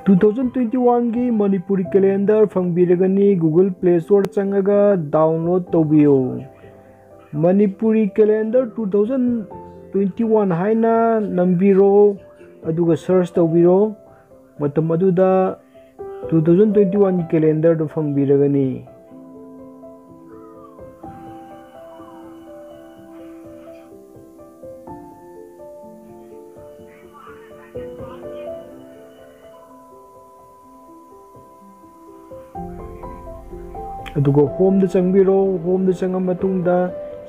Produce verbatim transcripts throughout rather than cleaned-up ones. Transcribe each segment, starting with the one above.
Two thousand twenty ꯋꯥꯟꯒꯤ Manipuri calendar ꯐꯪꯕꯤꯔꯒꯅꯤ꯫ Google Play Store ꯆꯪꯉꯒ download ꯇꯧꯕꯤꯌꯨ꯫ Manipuri calendar two thousand twenty one ꯍꯥꯏꯅ ꯅꯝꯕꯤꯔꯣ, ꯑꯗꯨꯒ search ꯇꯧꯕꯤꯔꯣ꯫ ꯃꯇꯝ ꯑꯗꯨꯗ two thousand twenty one calendarꯗꯨ ꯐꯪꯕꯤꯔꯒꯅꯤ꯫ ꯑꯗꯨꯒ homeꯗ ꯆꯪꯕꯤꯔꯣ꯫ Homeꯗ ꯆꯪꯉ ꯃꯇꯨꯡꯗ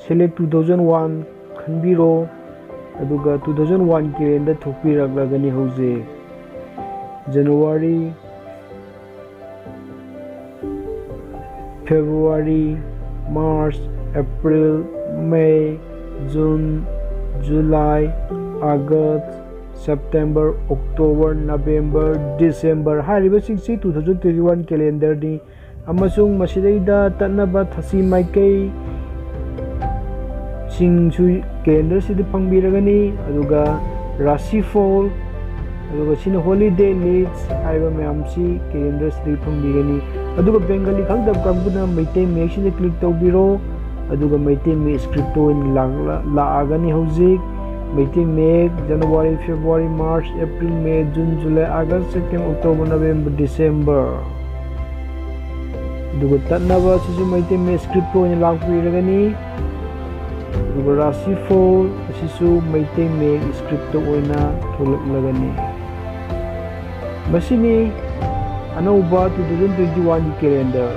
select two thousand one ꯈꯟꯕꯤꯔꯣ꯫ ꯑꯗꯨꯒ two thousand one calendar ꯊꯣꯛꯄꯤꯔꯛꯂꯒꯅꯤ꯫ ꯍꯧꯖꯤꯛ January, February, March, April, May, June, July, August, September, October, November, December ꯍꯥꯏꯔꯤꯕꯁꯤꯡꯁꯤ two thousand twenty one calendarꯅꯤ꯫ ꯑꯃꯁꯨꯡ ꯃꯁꯤꯗꯩꯗ ꯇꯠꯅꯕ ꯊꯥꯁꯤ ꯃꯥꯏꯀꯩ ꯁꯤꯡꯁꯨ calendarꯁꯤꯗ ꯐꯪꯕꯤꯔꯒꯅꯤ꯫ ꯑꯗꯨꯒ ꯔꯥꯁꯤꯐꯣꯜ, ꯑꯗꯨꯒ ꯁꯤꯅ holiday list ꯍꯥꯏꯕ ꯃꯌꯥꯝꯁꯤ calendarꯁꯤꯗꯒꯤ ꯐꯪꯕꯤꯒꯅꯤ꯫ ꯑꯗꯨꯒ Bengali ꯈꯪꯗꯕ ꯀꯥꯡꯕꯨꯅ ꯃꯩꯇꯩ ꯃꯌꯦꯛꯁꯤꯗ click ꯇꯧꯕꯤꯔꯣ꯫ ꯑꯗꯨꯒ ꯃꯩꯇꯩ ꯃꯌꯦꯛ scriptꯇ ꯑꯣꯏꯅ ꯂꯥꯛꯂ-, ꯂꯥꯛꯑꯒꯅꯤ꯫ ꯍꯧꯖꯤꯛ ꯃꯩꯇꯩ ꯃꯌꯦꯛ January, February, March, April, May, June, July, August, September, October, November, December꯫ ꯑꯗꯨꯒ ꯇꯠꯅꯕ ꯑꯁꯤꯁꯨ ꯃꯩꯇꯩ ꯃꯌꯦꯛ scriptꯇ ꯑꯣꯏꯅ ꯂꯥꯛꯄꯤꯔꯒꯅꯤ꯫ ꯑꯗꯨꯒ ꯔꯥꯁꯤꯐꯣꯜ ꯑꯁꯤꯁꯨ ꯃꯩꯇꯩ ꯃꯌꯦꯛ scriptꯇ ꯑꯣꯏꯅ ꯊꯣꯛꯂꯛꯂꯒꯅꯤ꯫ ꯃꯁꯤꯅꯤ ꯑꯅꯧꯕ two thousand twenty oneꯒꯤ calendar꯫